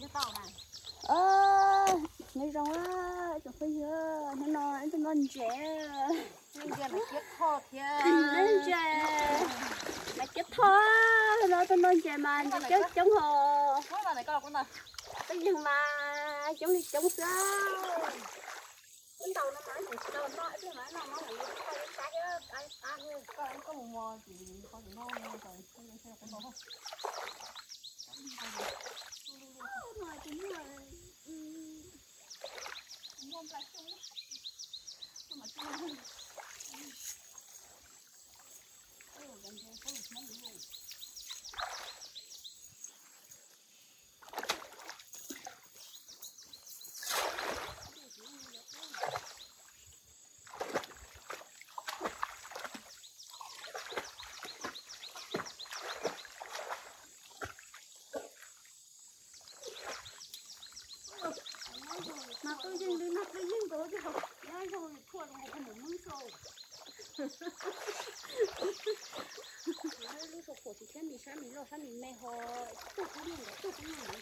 Nyob zoo, ib tsoom phooj ywg, hnub no ib tug noj ntses, noj ntses, mas coob thoj no, tus noj ntses mas ntses coob coob hos, peb yeeg mas coob li coob xwb. Ib ntaus no mas ib tug mas noj mov lam li qhov ib sab thiab qab qab thiab. Koj mus mos ces qhov tim no Mas twb yeej li no, twb yeej nkaus tiag, nyob zoo li thuaj zoo nkaus koj mus mub xwb. Lub tshua phuam tsis thiab, mis sab mis loj sab mis me ho, tuj kub nyuj nkawd tuj kub nyuj.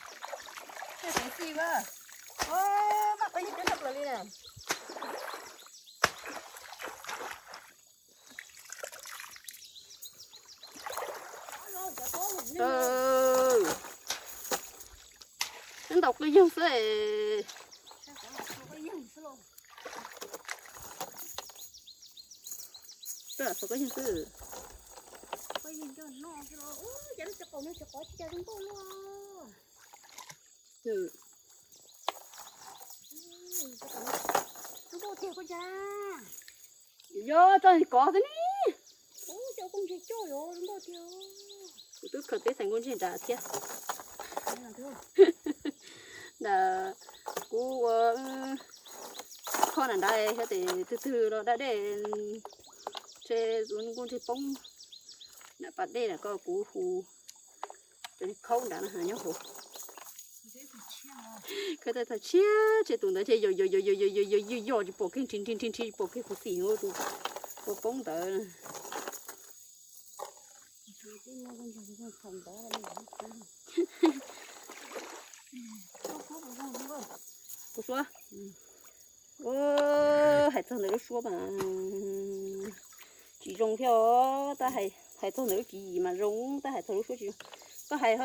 Tej teev txij a, maj qab yeej coob tshaj plaws li na. Ntaus qwj yeeg xwb. Txhob qwj yeeg xwb. Zoo nkauj tiag koj ntag. Yog tso kov xwb ne. Kuv twb khaws teb xaiv nkauj ntseg nram thiab. Nram kuv ua khob nram nrad, xyov tes twg twg los da dej, ntshe nkauj ntseg poob. Nram pas dej na koj, kuv hu cov khaub nrad no nyob hauv. Khaws tag tshiab, ntshe tus ntawd ntshe yog yog yog yog yog yog yog yog tsis pom kiag, nrhi nrhi nrhi nrhi tsis pom kiag kuv xim ua tus ua poob ntawd. Lub suab, hais txog ntawm lub suab mas tsis zoo thiab os. Tab hais txog ntawm lub tswv yim mas zoo, tab hais txog lub suab tsis zoo. Koj hais,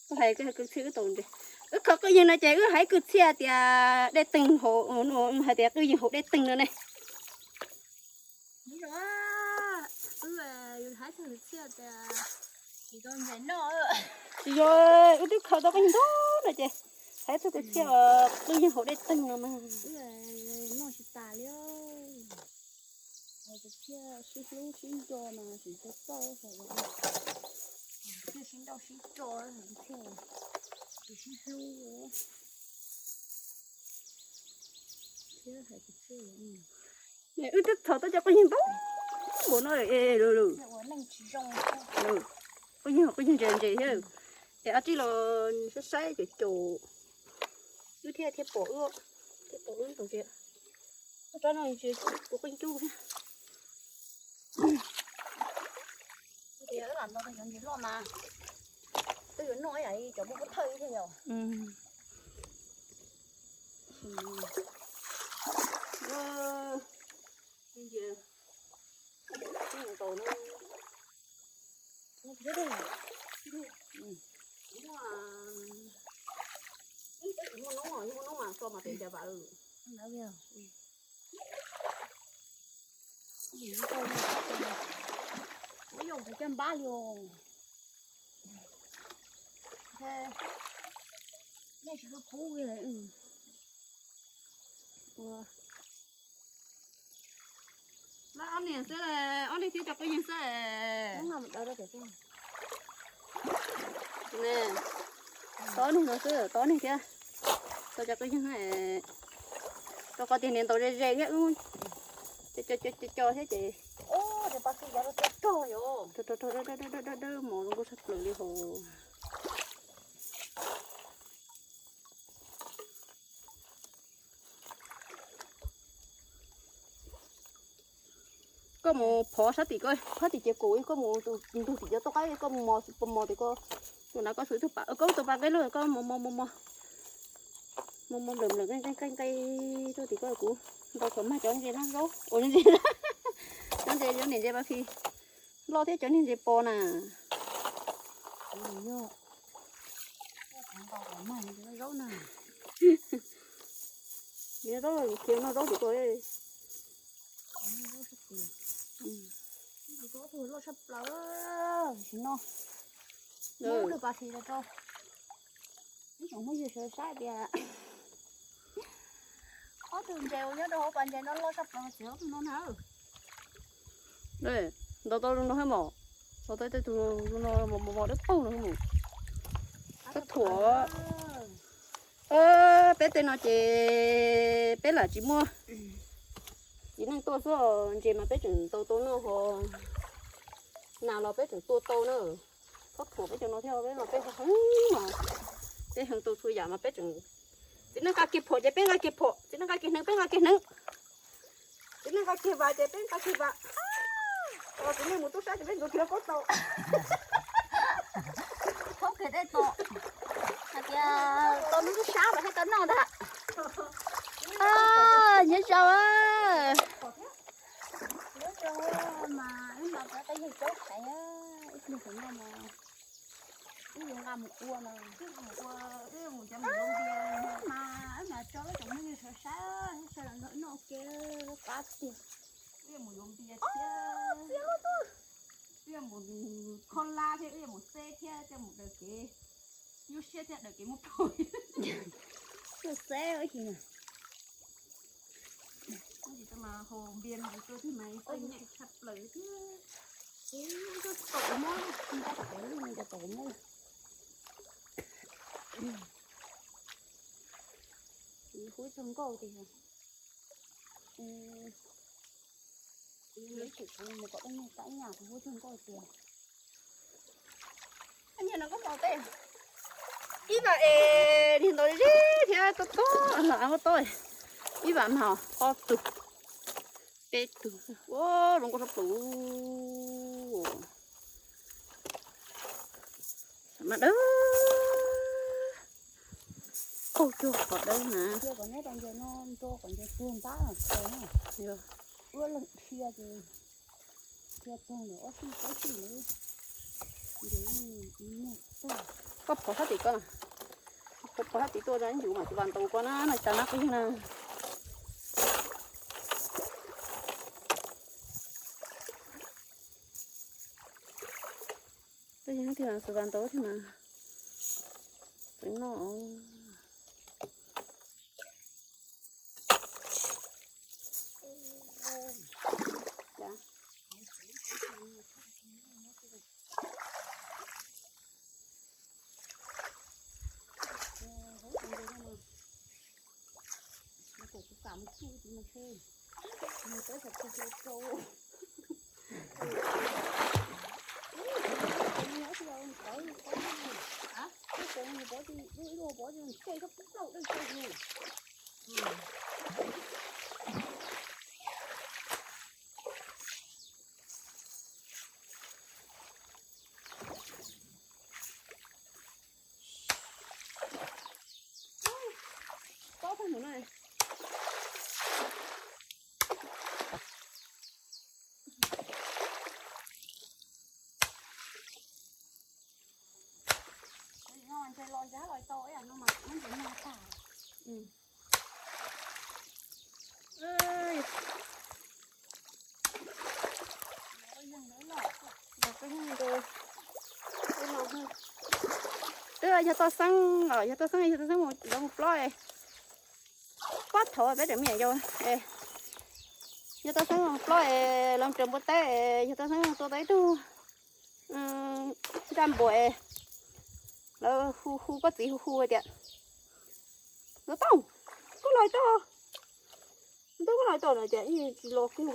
koj hais, koj hais kwv txhiaj wb tau ntses. Wb khaws qwj yeeg no ces wb hais kwv txhiaj tias dej teeg hauv, hais tias qwj yeeg hauv dej teeg no ne. Tsis yog, wb twb khaws tau qwj yeeg ntau no ces hais txog kwv txhiaj qwj yeeg hauv dej teeg no mas. Noj tsis tas li. Thiaj sib hlub sib nco mas tsis tau txawj, thiaj sib nrauj sib tso, thiaj tsis sib hlub thiab hais tias wb twb txhom tau cov qwj yeeg ntau npaum no, qwj yeeg, qwj yeeg ntses ntses thiab. Es ob tib los saib saib caum caum wb thiaj thiaj pom wb, thiaj pom wb tus ntses. Rab no ntses tus qwj cub thiab. Tias wb lam ntaus tau cov ntses loj mas twb yuav noj ib yam li cov muaj kub thawj thiab yom. Ntses ntaus no. Ib teb tsis muaj noob, yog muaj noob mas tso mas pem cas vam. Ua yog kuv coj npab li os. Nej tsis tau pub li. Lab ob niag xwb, ob niag thiab cov qwj yeeg xwb. Tau ob niag no xwb, tau ob niag thiab. Tau cov qwj yeeg, rau qhov tias niam ntaus ze ze thiab, co co thiab ces. Rau rau rau rau rau rau mov zoo nkauj tshaj plaws li hos. Koj mus phov sab tim ko, phov tim ces kuv, koj mus tus ntug tim cov toj qaib, koj mus mos pos mos tim ko, Tus nav koj xwb tug pas, koj tus pas nqaij lug koj mos mos mos mos mos mos nplawm nplawm nqaij nqaij nqaij tuaj tim koj kuv ntaus kom mag cov ntses laj zaub ua ntses, cov ntses cov niam ntses pa phi loj thiab cov niag ntses pos na. Zaub na. Zaub khiav no zaub tim koj. Loj tshaj plaws. Sim no muab tus pas xis rau ib tsoom phooj ywg sawv saib tias ob tug ntses uas nyob rau hauv pas ntses no loj tshaj plaws txiv ob tug no na. Ntaus tau zoo no hab mos, tau tej tug zoo no mos mos dawb paug no hab mos. Txhob thuam. Peb tej no ces peb lam tsis muaj txiv neej tuaj xwb, ntses mas peb tseem ntaus tau noj ho, nas los peb tseem tua tau na. Txhob thuam peb cov no thiab, peb no peb heev mas, peb heev tau txhua yam mas peb tseem, txiv neej nqa kiag phom ces peb nqa kiag phom, txiv neej nqa kiag hneev peb nqa kiag hneev, txiv neej nqa kiag vas ces peb nqa kiag vas. Txiv neej mus tub sab ces peb ntxuav kiag lub kaub tau. Thaub kiag dej tom, hais tias tau lub tub sab mas thiaj tau noj ntag. Nyob zoo mas wb nqa cov qe yawg caub thaiv, ib pliag tseem noj mas wb yuav nqa mus ua no, wb mus ua, wb mus cov mus ua mas wb mas tso wb cov me nyuam sawv sawv sawv los nrog wb noj ua ke pab tiag. Wb yuav mus yuav npias thiab, wb yuav mus kho lab thiab, wb yuav mus xeb thiab, coj mus daws kev nyuaj siab thiab daws kev muab pov. Xeb ib mas haus npias tus tuaj thiab mas txaij nyem tshaj plaws thiab. Tom mob, ntab tom lub no cov tom mob. Hu txog nkauj tiag. Mus kom ib nyuag tab nyaj kuv hu txog nkauj tiag. Ib vam es niag ntau zeb thiab tob tob, tob tob. Ib vam mas ob tug, peb tug, ua zoo nkauj sab plaws. Mas dawb paug cuag qhov dawb na. Ua leej dhia ces dhia txog ntawm ob sij pab sij ntawd. Koj phov sab tim koj, phov sab tim tuaj rau ib ntus mas tus vas ntaus koj na, no cas nab qhov yawg na. Tej yog tias tus vas ntaus thiab mas tseem noj. Tob tag mus na. Ntshe los ntshe los tau ib yam no mas muab ntses noj tag. Twb yog Toj Xeeb os, yog Toj Xeeb, yog Toj Xeeb mus, lawv mus plob, pab thaum peb tseem me nyuam yaus, yog Toj Xeeb mus plob es lawv raws npua teb es yog Toj Xeeb tua tau ib tug nraj npuas es lawv hu hu koj txiv hu hu tias, Nkauj Tooj, koj los tau, Nkauj Tooj, koj los tau no tias, tsis los kuv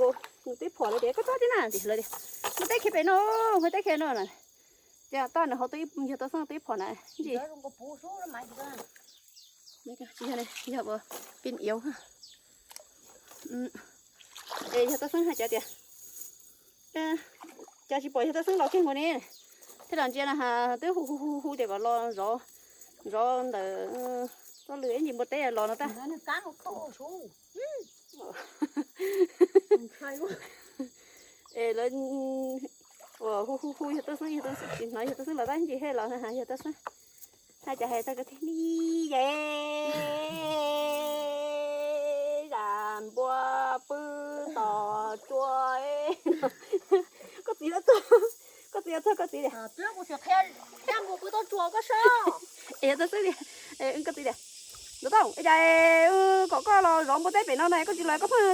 mus teb phom lawm tias koj txhob teb na, tias lawv tias mus teb kiag pem no, mus teb kiag no na. Ces toj nws hauv tub, yog Toj Xeeb tub ib phom na ntsis. Tsis yog, yog pin iauv. Es yog Toj Xeeb hais cov tias, cas tsis pom yog Toj Xeeb los kiag nkaus ne. Los ntsia no ha, twb hu hu hu hu tias kom los zov, zov ntawm txoj lw ib ntsis npua teb los no tag. Es lawv hu hu hu yog tuaj xwb, yog tuaj xwb, tsis hnov yog tuaj xwb los tab ntsis he los yog tuaj xwb. Hais cas hais txog kwv tij ni ye. Zam npua pw tom tsua. Koj txiv, koj txiv, koj txiv tias, es yog tuaj xwb tias, koj txiv tias, Ntxawm Tooj, es cas kom koj los zov npua teb pem no na, koj tsis los koj pheej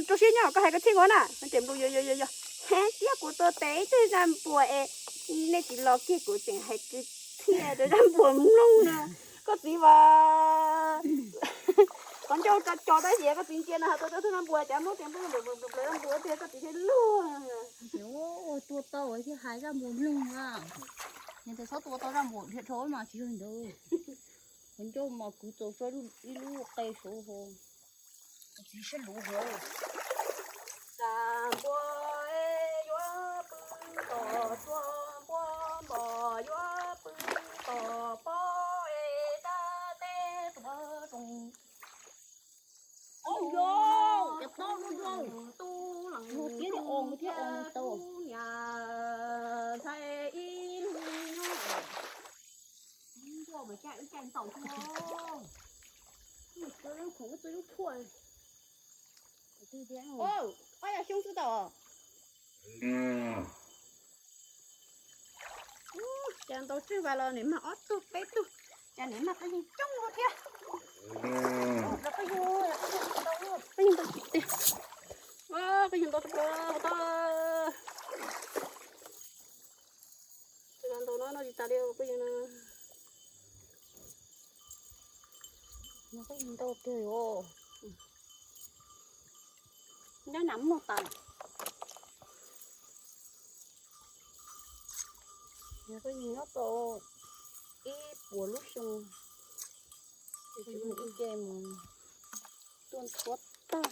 rau siab nyob koj hais kwv txhiaj nkaus na. Ces nplua yuav yuav yuav yuav, heev tiag, kuv tua tes ib tug zaj npua es nej tsis los kiag kuv tseem hais kwv txhiaj rau zaj npua mloog no. Koj txiv mas qhov ncauj tso tso tab sis koj txiv ntsia no has tua tau tug zaj npua cas nplooj tias nplooj nplooj nplooj nplooj zaj npua tiag koj txiv thiaj luag. Ua tua tau thiaj hais zaj npua mloog a. Nws tias txhob tua tau zaj npua dhia dhau mas tsis yog ntawd. Qhov ncauj mas kwv txaus tso ib lub qe saud ho. Txiv siab luv hov. Zam npua yuav pw tom tsua, npua npos yuav pw tom pob es dab teb tuav zoo. Ub, yog, cas tob ub yog. Tub leej thiab os thiab os tau. Niam ntxhais ib lub nyob. Ntuj, mas caj wb caj ntaus tuaj. Khoom wb txoj lub phuaj. Ob yog xyoob twb tau. Cas ntaus tswj vas los nim mag ob tug peb tug, cas nim mag peb yeej coob thiab. Peb yeej ntau tiag, peb yeej ntau tag. Ntau no no tsis tas li peb yeej no. Peb yeej ntau tiag os. Nyob nas muag tas. Peb yeej nyob tau ib puas lub xyoo, ib ce mus tuaj ntxuav tag.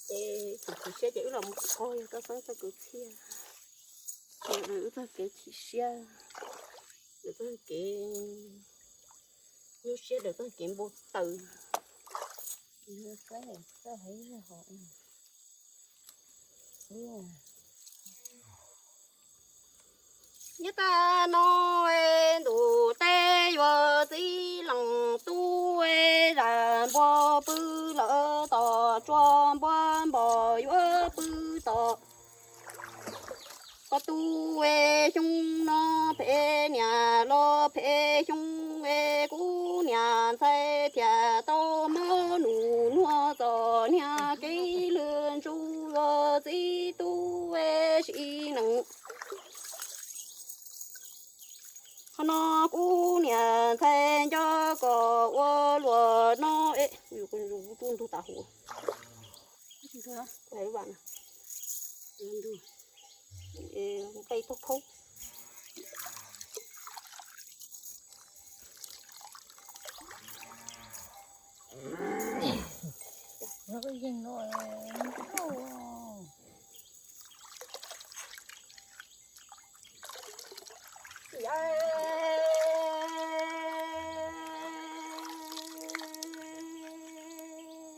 Ces chim chim siab ces wb los mus qog yog tau xeeb txoj kwv txhiaj. Wb txoj kev chim siab, lawv txoj kev nyuaj siab, lawv txoj kev npau taws. Nyob tag no es ntuj teb yuav txib leej tub es zam npua pw lawm tom tsua, npua npos yuav pw tom pob tub es xyoo no phem niam los phem xyoo es kuv niam ntxhais thiaj tau muab nus nuag txom niag kev lwj ntsuj yuav txib tub es sim neej. Qhov no kuv niam ntxhais nco kom ua luaj no es, kuv ntug tas huv. Qe tag khaub.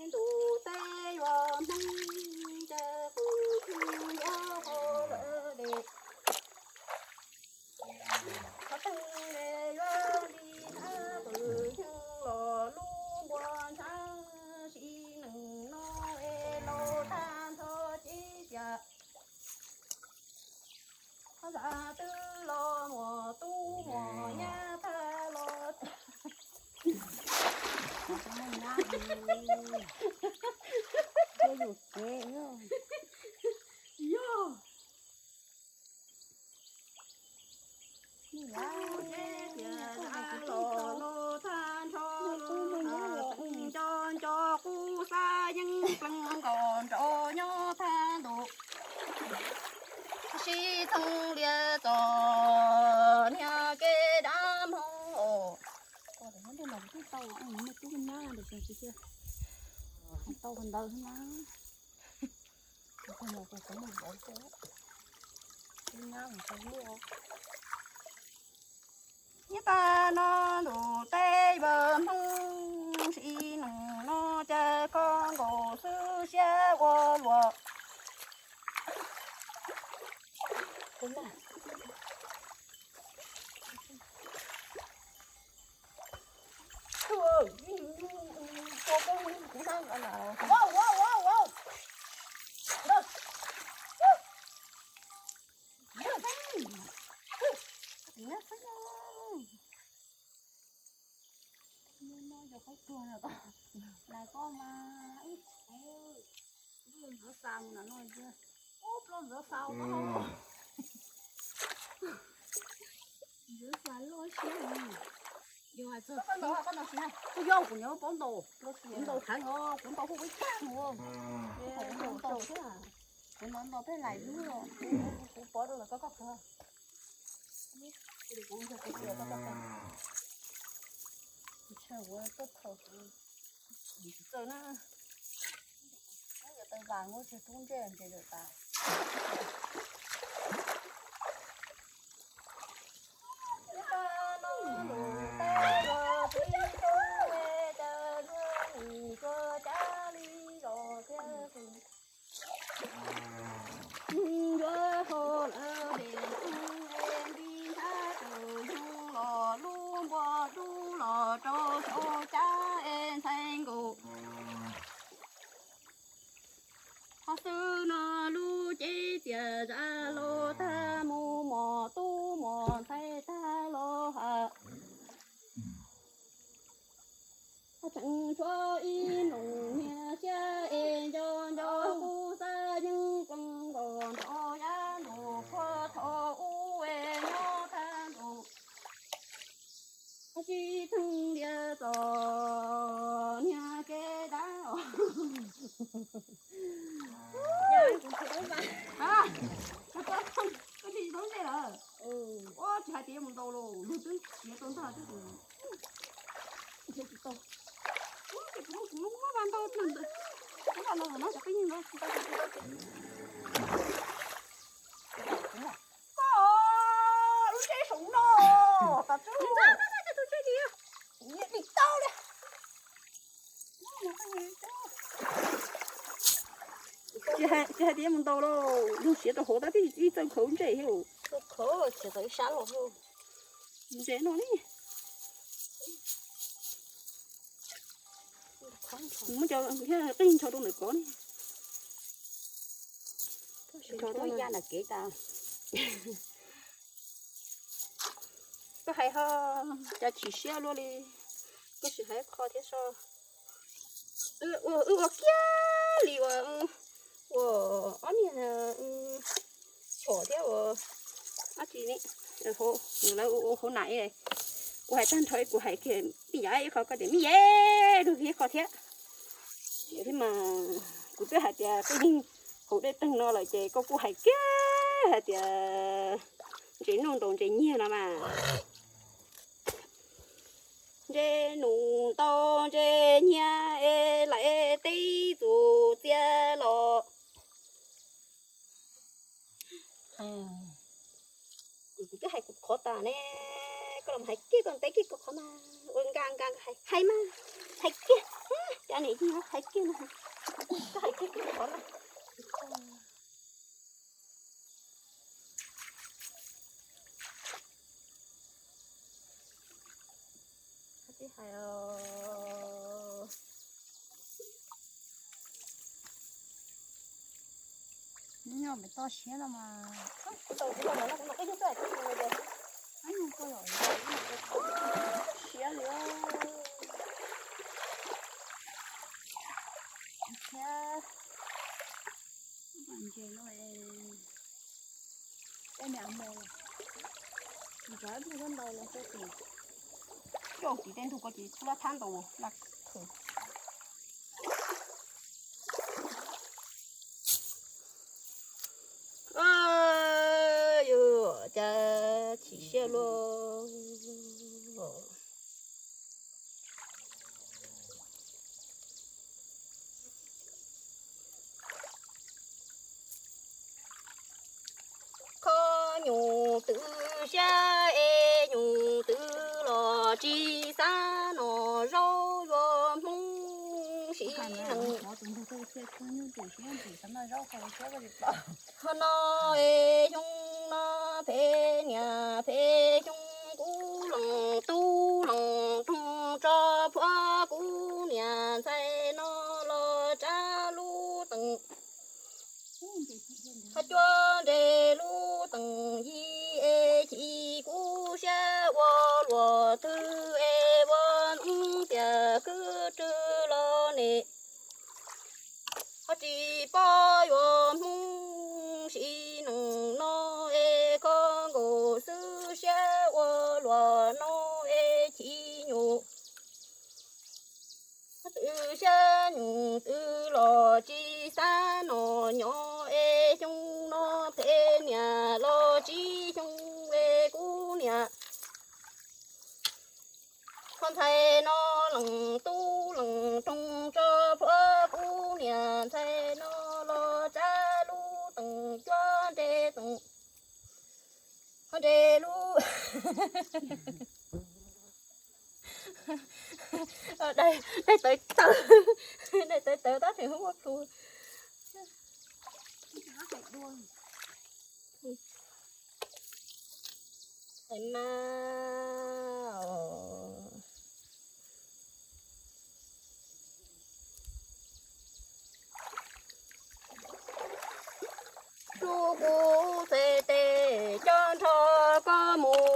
Ntuj teb yuav hneev ces qwm xyoo yuav hau lawm dej. Qhov teeb yuav li thab qwm xyoo los lub npua ntshav sim neej no es laus tag nrho ces tias Zam twb los muaj tub muaj nyab tag los. Muaj nyab, yus kev yog. Los los tag nrho los nco nco kuv xav yeej plees nkaus nraum nyob thab ntuj. Sib txheeb lias txom niag kev dab hmoov os. Tau ntawd na. Tus no ces kuv mus vauv xwb, ib nyab mus tau lub. Nyob tag no ntus teb vawm Hmoob, sim nus no cas kho nkaus xwb siab ua luaj. Lais koj mas, ub, ntxuav xaus no no, ub, plaub ntxuav xaus no. Ntxuav xaus loj siab li. Yog hais txog koj ntaus, koj ntaus tsis hais, kuv yog kuv nyob paub ntaus, kuv ntaus heev os, kuv ntaus hu ib tag mus. Kuv ntaus thiab, kuv ntaus ntaus peb lais lub los, kuv pov rau lawm koj koj qhov. Kuv yog kuv xiam koj koj qhov. Kuv tshaj ua koj thaum kuv tsis txawj na. Yog tau vas muab tsis tub ntsej ntses lawm tas. Ncuav hau lawm pem tub es nti nthab tawm nyoog los lub npua dub los rau saum cab es ntxhais nkaus. Qhov xwb no lub cev txias zam los tag mus mos tub mos ntxhais tag los ha. Tseem tshuav ib nus niag siab es nco nco kuv xav yeej qee nkaus nrov yab ntus qhuav thaum ub es nyob tag ntus. Sib theej lias txom niag kev dab os. Koj li tau ntsej lawm. Ua tsis hais tias yuav mus ntaus los luag twb siav tau ntag twb tus. Ntshe tsis tau. Ces kuv muab kuv lub muab vaj ntau ntawd, muab vaj ntau no cov peb yeej ntau tsis tau tsis tau. Koj lub tsheb saum no, tas tsuj. Dim tau li. Tsis hais tias mus ntaus los luag siav rau hauv tab sis ib txawj khaws ntsej thiab. Khaws siav tau ib sab los. Ntses no ne. Muab cov qij ncho rau ntawm kov ne. Ncho rau ya ntawm kev tas. Koj hais ho cas chim siab luaj li. Koj sim hais qho thiab so. Wb ua kiag li uas, ua ob niag chom thiab ua dab tsi ne. Lawv ua hauv nam. Kuv hais tag nrho kuv hais kiag me yav ib qho koj tias me yav dua kiag ib qho thiab. Thiab mas kuv twb hais tias tej neeg hauv dej teeg no lawm ces koj kuj hais kiag hais tias ntses nuj ntaus ntses nyiag no mas. Ntses nuj ntaus ntses nyiag es lawv teb txuas txias los. Kuv twb hais kuv qhov tas ne, koj los hais kiag koj teb kiag koj qhov mas ua nkag nkag hais mas, hais kiag, cas nim yeej hais kiag no, koj hais kiag koj qhov na. Tsis hais os. Nyob pem toj siab no mas. Kuv tau kuv tau no kuv no ib nyuag xwb kuv tau. Ib nyuag koj los siab li. Siab. Ntses no, peb me mus los, ntawd ntau los xwb. Coj kiv tej ntug ko ces tub lab thab ntaus laj khw. Yus cas chim siab luaj. Twb siab es nyuj twb los tsis xav noj zaub yuav Hmoob sim neej. Ho no es xyoo no phem niam phem xyoo, kuv leej tub leej roog tso plhuav kuv niam ntxhais no los tsa lub teem. Ho cuab nres lub teem yig es chim kuv siab ua luaj twg es ua ntxim tias kwv rwg los ne. Ho tsis paub yuav Hmoob sim neej no es kho nkaus xwb siab ua luaj no es chim nyuj. Twb siab nyuj twb los tsis xav noj nyob es xyoo no phem niam los tsis xyoo es kuv niam. Ho ntxhais no leej tub leej roog tso plhuav kuv niam ntxhais no los tsa lub teem cuab nres teem. Ho nres lub, daim tawv tawv, daim tawv tawv tab tseem hu ua plhu. Daim mas os. Rub kuv txhais tes coj nrog koj mus,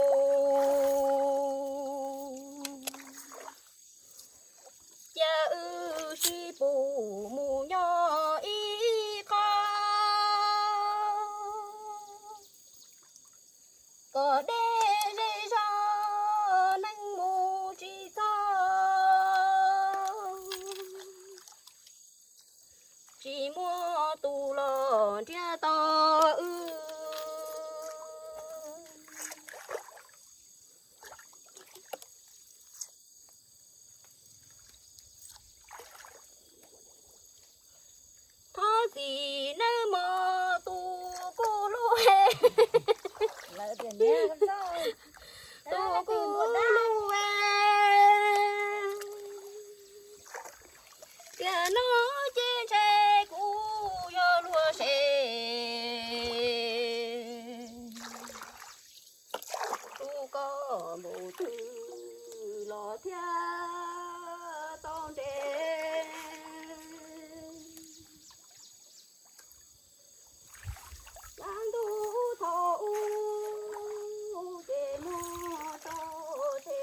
cia wb sib pus mus nyob ib qho. Kom deb zej zog neeg mus tsis txog, tsis muaj tus los nrhiav tau wb. Thov txim nawb mog tus kuj hlub, tus kuj hlub, tiam no ces ntshe kuv yuav luag se. Rub koj npaum twg los thiaj tau nres. Lub ntuj thaum ub ces muaj tau tseg.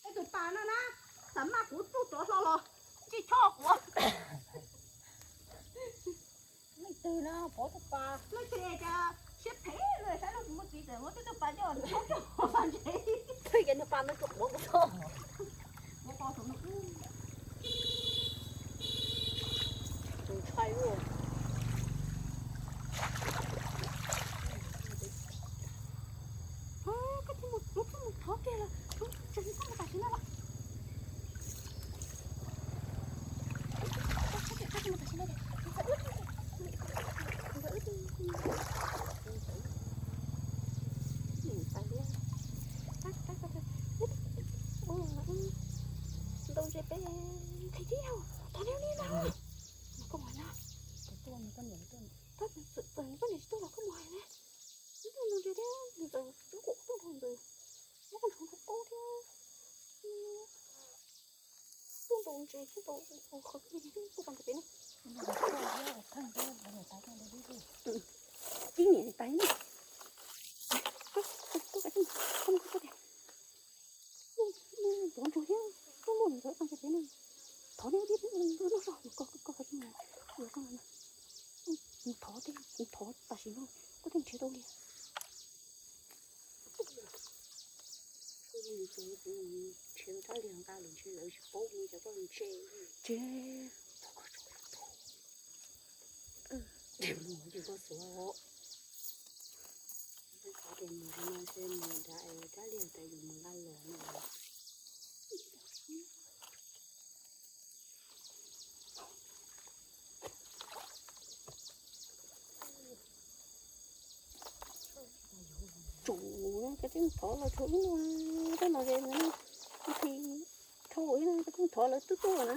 Ej, tus pas no na, xav maj kuv tsuj rov hlo los tsis choj kuv. Leej twg no pov tus pas, leej twg es cas siab phem lawm, saib lub tus muaj txiv txawm muab twb tug pas coj thaub coj pas ntses. Twb ces nws pas no tsuas quav kuv tso. Quav qo saum no. Tus ntshai ua. Koj thiaj mus, koj thiaj mus thov kiag los, tseem txhob mus tam sim no los. Ntau ntses peb, thov neb, thov neb no. Koj mus na. Koj niam tsis tuaj los koj mus hais na. Ntau ntses thiab, ntxawm tub nkaus tuaj nrog ntxawm, muab koj nrog nrog paub thiab. Tuaj ntaus ntses thiab ntaus qhov twg thiab tuaj pas ntawm pem no. Tib niam tais na. Tuaj, tuaj, tuaj, tuaj, tuaj, tuaj. Npov ntsuag thiab tuaj luaj ntawd pas ntawm pem no. Thov thiab, noj zog, koj, koj, koj, thov, thov tam sim no koj thiaj nrhiav tau li. Nrhiav tau rab liag nqa los ntshe lawv tsis paub li, cov koj ntse. Ces, ces koj xuav os. Ces mus no ces mus nrad es rab liag tas yus mus laj los no. Tsum, koj twb thov los tshuav ib no, koj no ces mus no, ib thib rhau ib no koj twb thov lawv twb tuaj na.